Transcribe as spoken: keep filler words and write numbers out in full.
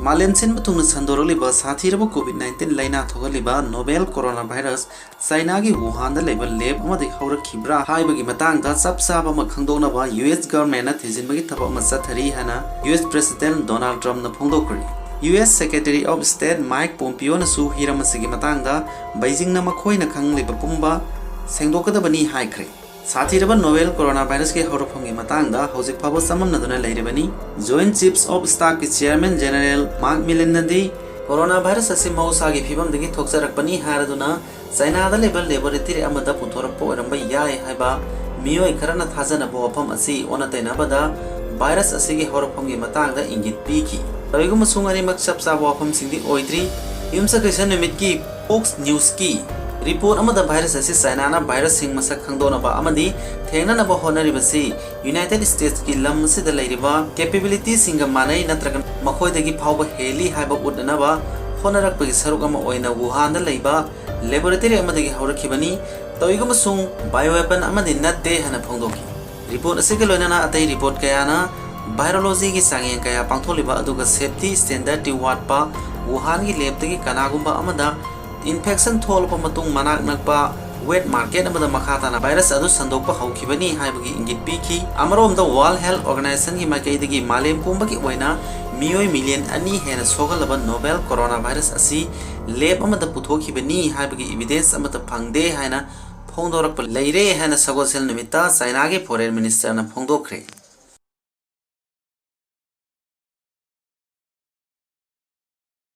ꯃꯥꯂꯦꯝ ꯁꯤꯟꯕ ꯊꯨꯡꯅ ꯁꯟꯗꯣꯔꯛꯂꯤꯕ ꯁꯥꯊꯤꯔꯕ COVID nineteen ꯂꯥꯏꯅꯥ ꯊꯣꯛꯍꯜꯂꯤꯕ novel coronavirus ꯆꯥꯏꯅꯥꯒꯤ ꯋꯨꯍꯥꯟꯗ ꯂꯩꯕ lab ꯑꯃꯗꯒꯤ ꯍꯧꯔꯛꯈꯤꯕ꯭ꯔꯥ ꯍꯥꯏꯕꯒꯤ ꯃꯇꯥꯡꯗ ꯆꯞ ꯆꯥꯕ ꯑꯃ ꯈꯪꯗꯣꯛꯅꯕ US governmentꯅ ꯊꯤꯖꯤꯟꯕꯒꯤ ꯊꯕꯛ ꯑꯃ ꯆꯠꯊꯔꯤ ꯍꯥꯏꯅ US President Donald Trumpꯅ ꯐꯣꯡꯗꯣꯛꯈ꯭ꯔꯦ꯫ US Secretary of State Mike Pompeoꯅꯁꯨ ꯍꯤꯔꯝ ꯑꯁꯤꯒꯤ ꯃꯇꯥꯡꯗ ꯕꯩꯖꯤꯡꯅ ꯃꯈꯣꯏꯅ ꯈꯪꯂꯤꯕ ꯄꯨꯝꯕ ꯁꯦꯡꯗꯣꯛꯀꯗꯕꯅꯤ ꯍꯥꯏꯈ꯭ꯔꯦ꯫ ꯁꯥꯊꯤꯔꯕ novel coronavirusꯀꯤ ꯍꯧꯔꯛꯐꯝꯒꯤ ꯃꯇꯥꯡꯗ ꯍꯧꯖꯤꯛ ꯐꯥꯎꯕ ꯆꯃꯝꯅꯗꯨꯅ ꯂꯩꯔꯤꯕꯅꯤ꯫ Joint Chiefs of Staffꯀꯤ Chairman General Mark Millerꯅꯗꯤ coronavirus ꯑꯁꯤ ꯃꯍꯧꯁꯥꯒꯤ ꯐꯤꯕꯝꯗꯒꯤ ꯊꯣꯛꯆꯔꯛꯄꯅꯤ ꯍꯥꯏꯔꯗꯨꯅ ꯆꯥꯏꯅꯥꯗ ꯂꯩꯕ laboratory ꯑꯃꯗ ꯄꯨꯊꯣꯔꯛꯄ ꯑꯣꯏꯔꯝꯕ ꯌꯥꯏ ꯍꯥꯏꯕ ꯃꯤꯑꯣꯏ ꯈꯔꯅ ꯊꯥꯖꯅꯕ ꯋꯥꯐꯝ ꯑꯁꯤ ꯑꯣꯟꯅ ꯇꯩꯅꯕꯗ virus ꯑꯁꯤꯒꯤ ꯍꯧꯔꯛꯐꯝꯒꯤ ꯃꯇꯥꯡꯗ ꯏꯪꯒꯤꯠ ꯄꯤꯈꯤ꯫ ꯇꯧꯏꯒꯨꯝꯕꯁꯨꯡ ꯑꯅꯤꯃꯛ ꯆꯞ ꯆꯥꯕ ꯋꯥꯐꯝꯁꯤꯡꯗꯤ ꯑꯣꯏꯗ꯭ꯔꯤ꯫ ꯌꯨꯝꯁꯀꯩꯁ ꯅꯨꯃꯤꯠꯀꯤ Fox Newsꯀꯤ report ꯑꯃꯗ virus ꯑꯁꯤ ꯆꯥꯏꯅꯥꯅ virusꯁꯤꯡ ꯃꯁꯛ ꯈꯪꯗꯣꯛꯅꯕ ꯑꯃꯗꯤ ꯊꯦꯡꯅꯅꯕ ꯍꯣꯠꯅꯔꯤꯕꯁꯤ United Statesꯀꯤ ꯂꯝ ꯑꯁꯤꯗ ꯂꯩꯔꯤꯕ capabilityꯁꯤꯡꯒ ꯃꯥꯟꯅꯩ ꯅꯠꯇ꯭ꯔꯒ ꯃꯈꯣꯏꯗꯒꯤ ꯐꯥꯎꯕ ꯍꯦꯜꯂꯤ ꯍꯥꯏꯕ ꯎꯠꯅꯅꯕ ꯍꯣꯠꯅꯔꯛꯄꯒꯤ ꯁꯔꯨꯛ ꯑꯃ ꯑꯣꯏꯅ ꯋꯨꯍꯥꯟꯗ ꯂꯩꯕ laboratory ꯑꯃꯗꯒꯤ ꯍꯧꯔꯛꯈꯤꯕꯅꯤ꯫ ꯇꯧꯏꯒꯨꯝꯕꯁꯨꯡ bioweapon ꯑꯃꯗꯤ ꯅꯠꯇꯦ ꯍꯥꯏꯅ ꯐꯣꯡꯗꯣꯛꯈꯤ꯫ Report ꯑꯁꯤꯒ ꯂꯣꯏꯅꯅ ꯑꯇꯩ report ꯀꯌꯥꯅ virologyꯒꯤ ꯆꯥꯡꯌꯦꯡ ꯀꯌꯥ ꯄꯥꯡꯊꯣꯛꯂꯤꯕ ꯑꯗꯨꯒ safety standardꯇꯤ ꯋꯥꯠꯄ ꯋꯨꯍꯥꯟꯒꯤ labꯇꯒꯤ ꯀꯅꯥꯒꯨꯝꯕ ꯑꯃꯗ infection ꯊꯣꯛꯂꯕ ꯃꯇꯨꯡ ꯃꯅꯥꯛ ꯅꯛꯄ wet market ꯑꯃꯗ ꯃꯈꯥ ꯇꯥꯅ virus ꯑꯗꯨ ꯁꯟꯗꯣꯛꯄ ꯍꯧꯈꯤꯕꯅꯤ ꯍꯥꯏꯕꯒꯤ ꯏꯪꯒꯤꯠ ꯄꯤꯈꯤ꯫ ꯑꯃꯔꯣꯝꯗ World Health Organizationꯒꯤ ꯃꯥꯏꯀꯩꯗꯒꯤ ꯃꯥꯂꯦꯝ ꯄꯨꯝꯕꯒꯤ ꯑꯣꯏꯅ ꯃꯤꯑꯣꯏ million ꯑꯅꯤ ꯍꯦꯟꯅ ꯁꯣꯛꯍꯜꯂꯕ novel coronavirus ꯑꯁꯤ lab ꯑꯃꯗ ꯄꯨꯊꯣꯛꯈꯤꯕꯅꯤ ꯍꯥꯏꯕꯒꯤ evidence ꯑꯃꯠꯇ ꯐꯪꯗꯦ ꯍꯥꯏꯅ ꯐꯣꯡꯗꯣꯔꯛꯄ ꯂꯩꯔꯦ ꯍꯥꯏꯅ ꯁꯒꯣꯜꯁꯦꯜ ꯅꯨꯃꯤꯠꯇ ꯆꯥꯏꯅꯥꯒꯤ foreign ministerꯅ ꯐꯣꯡꯗꯣꯛꯈ꯭ꯔꯦ꯫